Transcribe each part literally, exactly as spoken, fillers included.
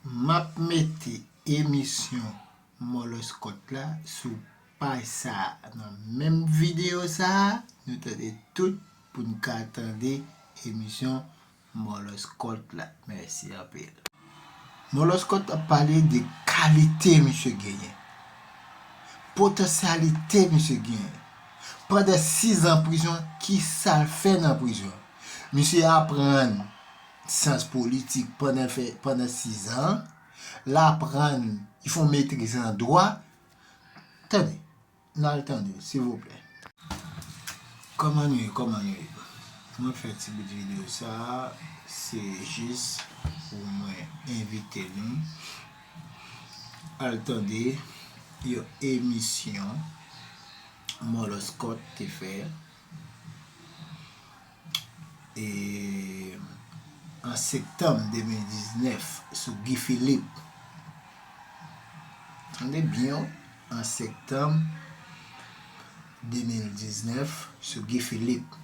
M ap mete emisyon Mòlòskòt la sou paj sa a. Nan menm videyo sa a, nou tande tout pou n ka tande emisyon Mòlòskòt la. Mèsi anpil. Mòlòskòt ap pale de kalite misye genyen, potansyalite misye genyen. Pandan sizan prizon, ki sa l fè nan prizon? Misye aprann syans politik pandan l fè, pandan sizan. L aprann, li fè yon metriz an dwa. Tande, n al tande, silvouplè. Kòman nou ye? Kòman nou ye? Mwen fè ti bout videyo sa a, se jis pou mwen envite nou al tande yon emisyon Mòlòskòt te fè e, an septanm de mil diznèf sou Guy Philippe. Tande byen, wi, an septanm de mil diznèf sou Guy Philippe.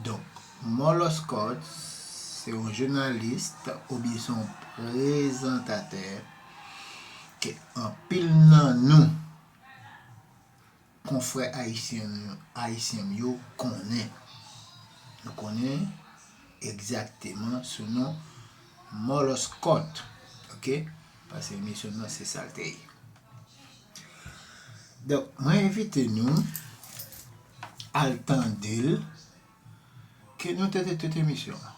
Donk, Mòlòskòt se yon jounalis oubyen se yon prezantatè ke anpil nan nou, konfrè ayisyen, ayisyen m yo konnen. Nou konnen egzakteman sou non Mòlòskòt, oke? Paske emisyon nan se sa l te ye. Donk, mwen envite nou al tande l, ke nou tande tout emisyon an.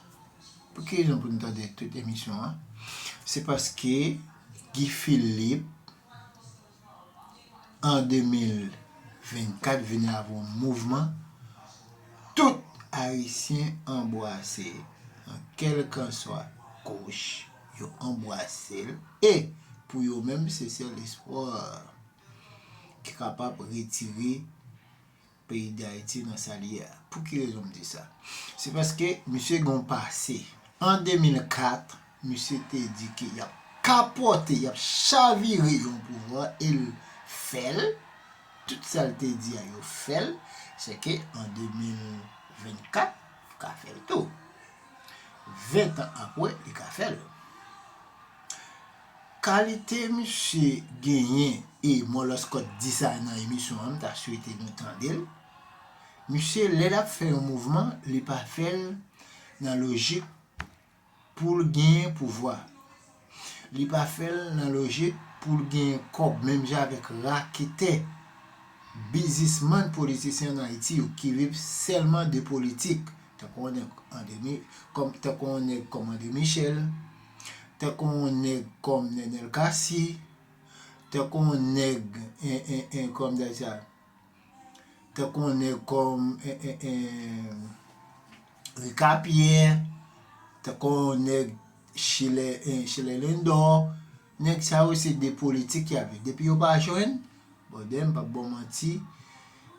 Pou ki rezon pou nou tande tout emisyon an? Se paske Guy Philippe, an de mil vennkat, vini avè yon mouvman tout Ayisyen anbwase, nan kèlkanswa kouch, yo anbwase l, e pou yo menm, se sèl espwa ki kapab retire peyi Dayiti nan sa l ye a. Pou ki rezon m di sa? Se paske misye gen yon pase. An de mil kat, misye te di ke y ap kapòte, y ap chavire yon pouvwa, e l fè l. Tout sa l te di a, yo fè l. Se ke an de mil vennkat, yo ka fè l tou. Ven tan apre, li ka fè l. Kalite misye genyen, e Mòlòskòt di sa nan emisyon an, m ta swete nou tande l. Misye, lè l ap fè yon mouvman, li pa fè l nan lojik pou l genyen pouvwa. Li pa fè l nan lojik pou l genyen kòb, menm jan avèk raketè, biznismann, politisyen ann Ayiti yo ki viv sèlman de politik. Tankou yon nèg André Mi-, kòm, tankou yon nèg kòm André Michel, tankou yon nèg kòm Nenel Cassy, tankou yon nèg, en, en, en, kòm daysa, tankou yon nèg kòm, en, en, en, Ricard Pierre, tankou yon nèg Chilè, en, Chilè Lindor. Nèg sa yo se de politik y ap viv. Depi yo pa jwenn, bòdè, m p ap ba w manti,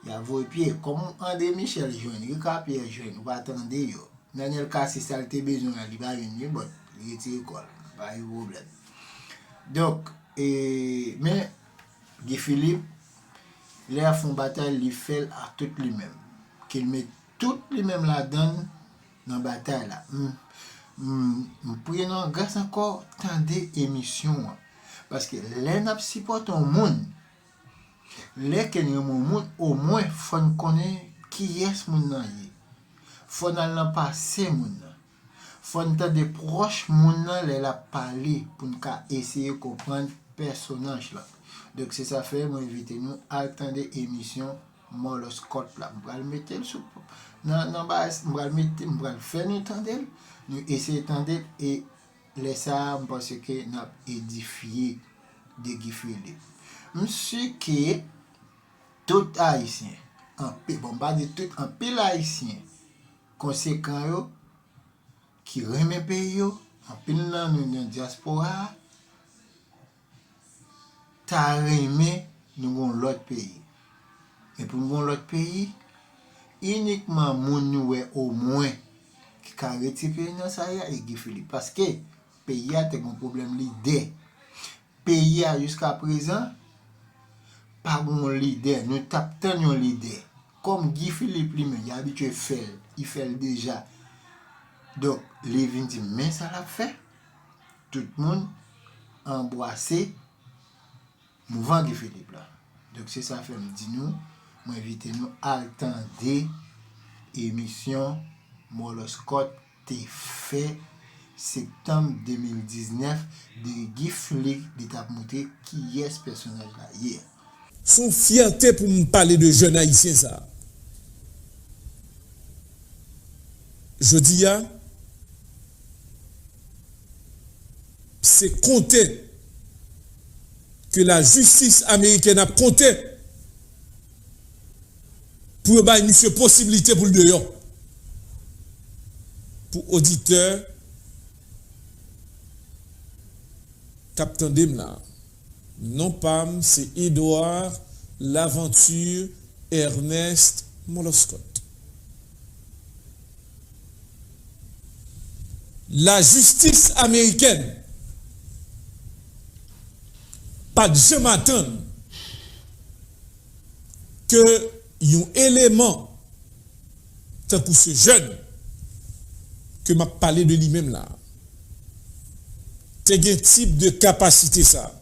y ap voye pye. Kòm André Michel jwenn, Ricard Pierre jwenn, ou pa tande yo. Nenel Cassy, sa l te bezwen an, li pa jwenn li, bon, li retire kò l. Pa gen pwoblèm. Donk, e, men, Guy Philippe, lè y ap fè yon batay, li fè l a tout li menm. Ke l met tout li menm ladan l nan batay la. M, m, m priye nan gras ankò, tande emisyon an. Paske lè n ap sipòte yon moun, lè ke n renmen yon moun, omwen fò n konnen kiyès moun nan ye. Fò n al nan pase moun nan. Fò n tande pwòch moun nan lè l ap pale pou n ka eseye konprann pèsonaj la. Donk, se sa fè mwen envite nou al tande emisyon Mòlòskòt la. M pral mete l sou, nan, nan baz, m pral mete, m pral fè nou tande l, nou eseye tande l, e lè sa a, m panse ke n ap edifye de Guy Philippe. M si ke tout Ayisyen, anpi-, bon, m pa di tout, anpil Ayisyen konsekan yo, ki renmen peyi yo, anpil nan nou nan dyaspora a, ta renmen nou gen yon lòt peyi. Men pou nou gen yon lòt peyi, inikman moun nou wè omwen ki ka retire peyi nan sa ye a, e Guy Philippe. Paske peyi a te gen yon pwoblèm lidè. Peyi a jiska prezan pa gen yon lidè. Nou t ap tann yon lidè. Kòm Guy Philippe li menm, li abitye fè l, li fè l deja. Donk, li vin di, men sa l ap fè. Tout moun anbwase mouvman Guy Philippe la. Donk, se sa fè m di nou, mwen envite nou al tande emisyon Molo Scott te fè septanm de mil diznèf de Guy Philippe, li t ap montre kiyès pèsonaj la ye. Se yon fyète pou m pale de jèn ayisyen sa a. Jodi a, se konte ke lajistis amerikèn ap konte pou yo bay misye posiblite pou l deyò. Pou oditè k ap tande m la, non pa m se Edouard Laventure Ernest Moloscot. Lajistis amerikèn pa t janm atann ke yon eleman tankou se jèn ke m ap pale de li menm la, te gen tip de kapasite sa a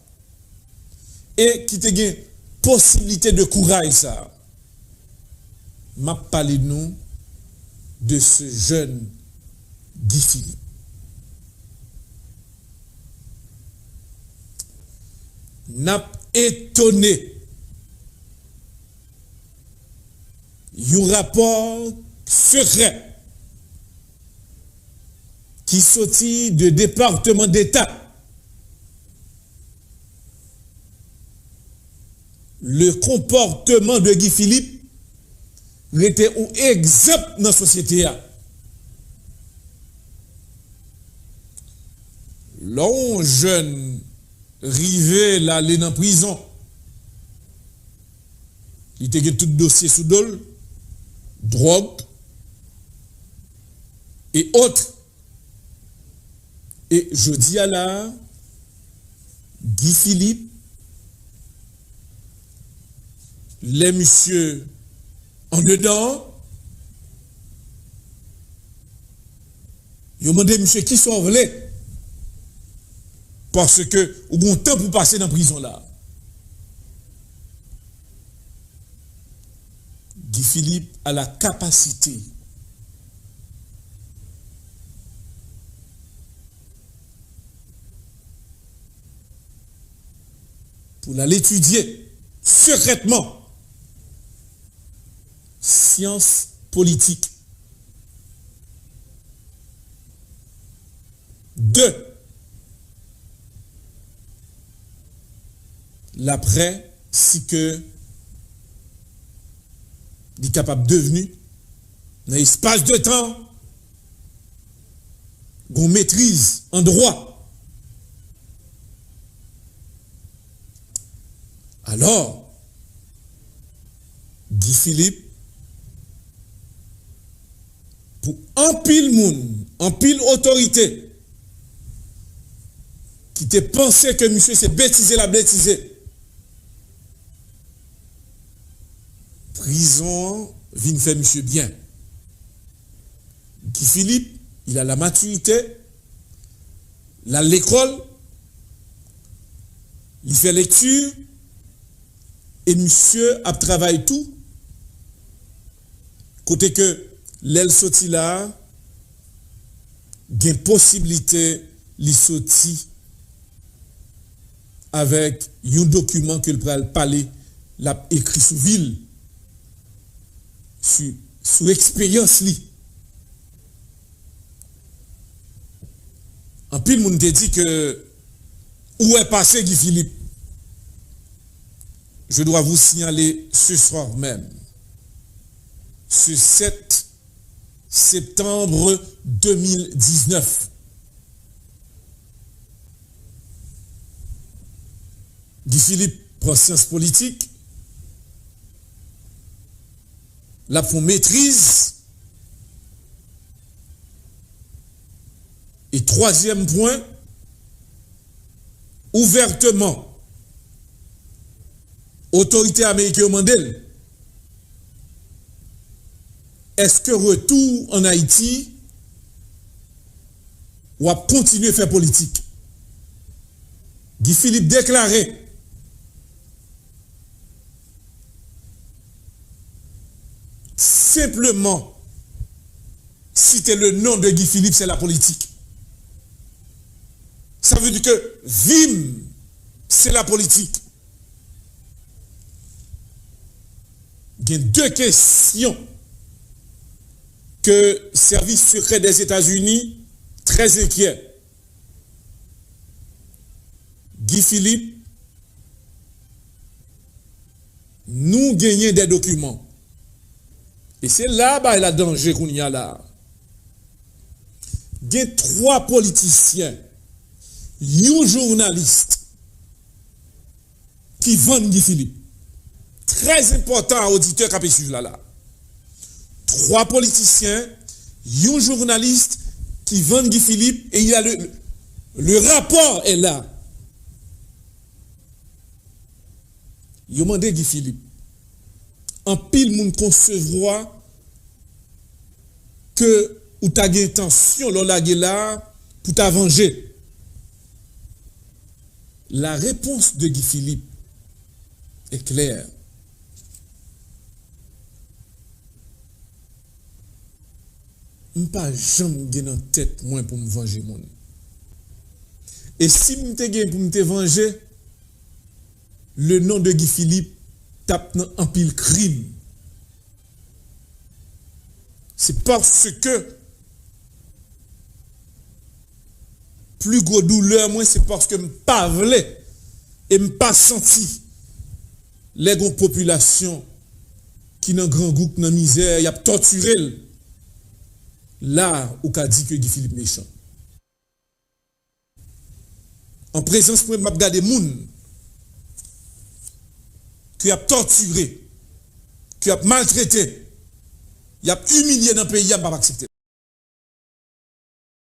e ki te gen posiblite de kouraj sa a. M ap pale nou de se jèn Guy Philippe. N ap etone yon rapò sekrè ki soti de Depatman Deta. Le comportement de Guy Philippe rete yon egzanp nan sosyete a. Lè yon jèn rive l ale nan prizon, li te gen tout dosye sou do l, dwòg e ot. E jodi a la a, Guy Philippe, lè misye andedan an, yo mande misye kisa w vle, paske ou gon tan pou pase nan prizon la. Guy Philippe a la kapasite pou l al etidye sekrètman syans politik. De, l ap wè si ke li kapab devni, nan espas de tan, gon metriz an dwa. Alò, Guy Philippe, pou anpil moun, anpil otorite ki te panse ke misye se betize l ap betize, prizon an vin fè misye byen. Guy Philippe, il a la maturité, l al lekòl, li fè lekti, e misye ap travay tou, kote ke lè l soti la a, gen posiblite li soti avèk yon dokiman ke l pral pale, l ap ekri sou vi l, sou, sou eksperyans li. Anpil moun te di ke ou wè pase Guy Philippe. Je dois vous signaler ce soir même, ce sept septembre deux mille dix-neuf, Guy Philippe pran syans politik, l ap fè yon metriz. E twazyèm pwen, ouvèteman, otorite ameriken yo mande l, èske retou ann Ayiti, w ap kontinye fè politik? Guy Philippe deklare, simplement citer le nom de Guy Philippe, c'est la politique. Ça veut dire que vi m, c'est la politique. Gen de kesyon ke Sèvis Sekrè Dèzetazini trè enkyè. Guy Philippe, nou genyen de dokiman. E se la bagay la danje kounye a la. Gen twa politisyen, yon jounalis ki vann Guy Philippe. Trè enpòtan a oditè k ap swiv la la. Twa politisyen, yon jounalis ki vann Guy Philippe, e il y a le, le rapport est là. Yo mande Guy Philippe. Anpil moun konsevwa ke ou ta gen entansyon lè w lage la pou ta vanje. La réponse de Guy Philippe est claire. M pa janm gen nan tèt mwen pou m vanje moun. E si m te gen pou m te vanje, le nom de Guy Philippe t ap nan anpil krim. Se paske pli gwo doulè mwen, se paske m pa vle e m pa santi lè gon popilasyon ki nan grangou, k nan mizè, y ap tòtire l. La, ou ka di ke Guy Philippe mechan. An prezans mwen, m ap gade moun ke y ap tòtire, ke y ap maltrete, y ap imilye nan peyi a, m p ap aksepte.